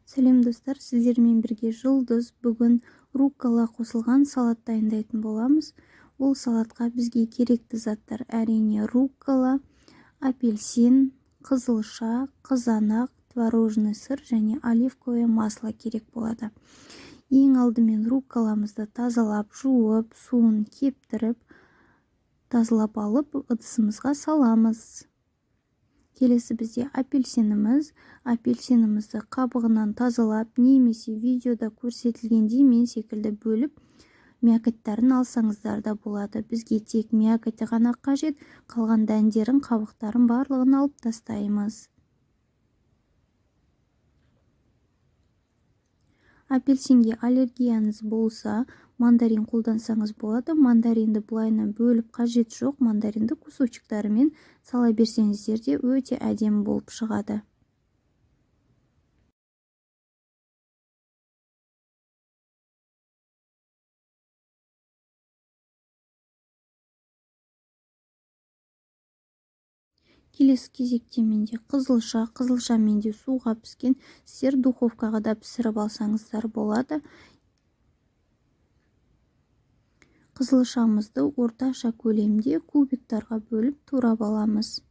Сәлем, достар! Сіздермен бірге Жұлдыз. Бүгін руккола қосылған салат дайындайтын боламыз. Ол салатқа бізге керекті заттар, әрине, руккола, апельсин, қызылша, қызанақ, творожный сыр және оливковое масло керек болады. Ең алдымен рукколамызды тазалап, жуып, суын кептіріп, тазалап алып, ыдысымызға саламыз. Келесі бізде апельсиніміз. Апельсинімізді қабығынан тазалап немесе видеода көрсетілгендей мен секілді бөліп, мякотьтарын алсаңыздар да болады. Бізге тек мякоти ғана қажет, қалған дәндерін, қабықтарын барлығын алып тастаймыз. Апельсинге аллергияңыз болса, мандарин қолдансаңыз болады. Мандаринді былайынан бөліп қажет жоқ, мандаринді кусочектарымен сала берсеңіздер де өте әдемі болып шығады. Келесі кезекте менде қызылша. Қызылша менде суға піскен, сіздер духовкаға да пісіріп алсаңыздар болады. Қызылшамызды орташа көлемде кубиктарға бөліп турап аламыз.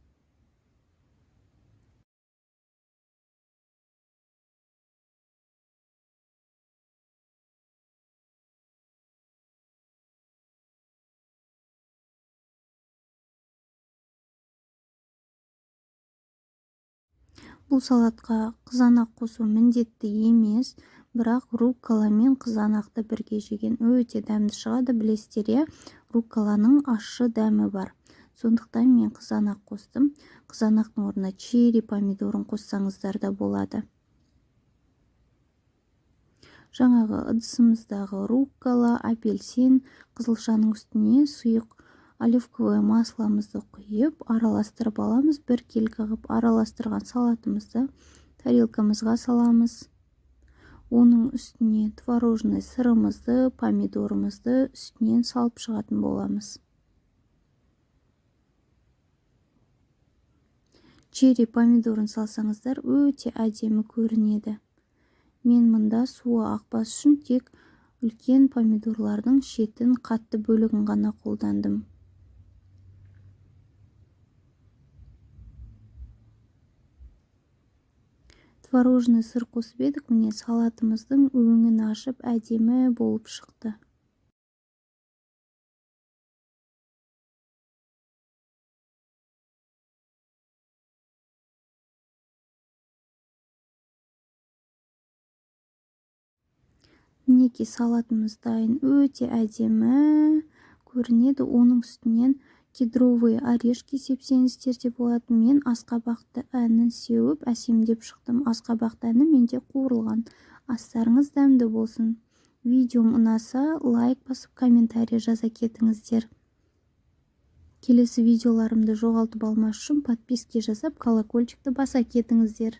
Бұл салатқа қызанақ қосу міндетті емес, бірақ руккола мен қызанақты бірге жеген өте дәмді шығады. Білесіздер, иә, рукколаның ащы дәмі бар, сондықтан мен қызанақ қостым. Қызанақтың орнына черри помидорын қоссаңыздар да болады. Жаңағы ыдысымыздағы руккола, апельсин, қызылшаның үстіне сұйық оливковое масломызды құйып, араластырып аламыз. Бір келкі қылып араластырған салатымызды тарелкамызға саламыз. Оның үстіне творожный сырымызды, помидорымызды үстінен салып шығатын боламыз. Черри помидорын салсаңыздар, өте әдемі көрінеді. Мен мында суы ақпас үшін тек үлкен помидорлардың шетін, қатты бөлігін ғана қолдандым. Творожный сыр қосып едік, міне, салатымыздың өңін ашып, әдемі болып шықты. Мінекей, салатымыз дайын, өте әдемі көрінеді. Оның үстінен кедровые орешки сепсеңіздер де болады. Мен асқабақ дәнін сеуіп, әсемдеп шықтым. Асқабақ дәні менде қуырылған. Астарыңыз дәмді болсын! Видеом ұнаса, лайк басып, комментарий жаза кетіңіздер. Келесі видеоларымды жоғалтып алмас үшін подписка жасап, колокольчикті баса кетіңіздер.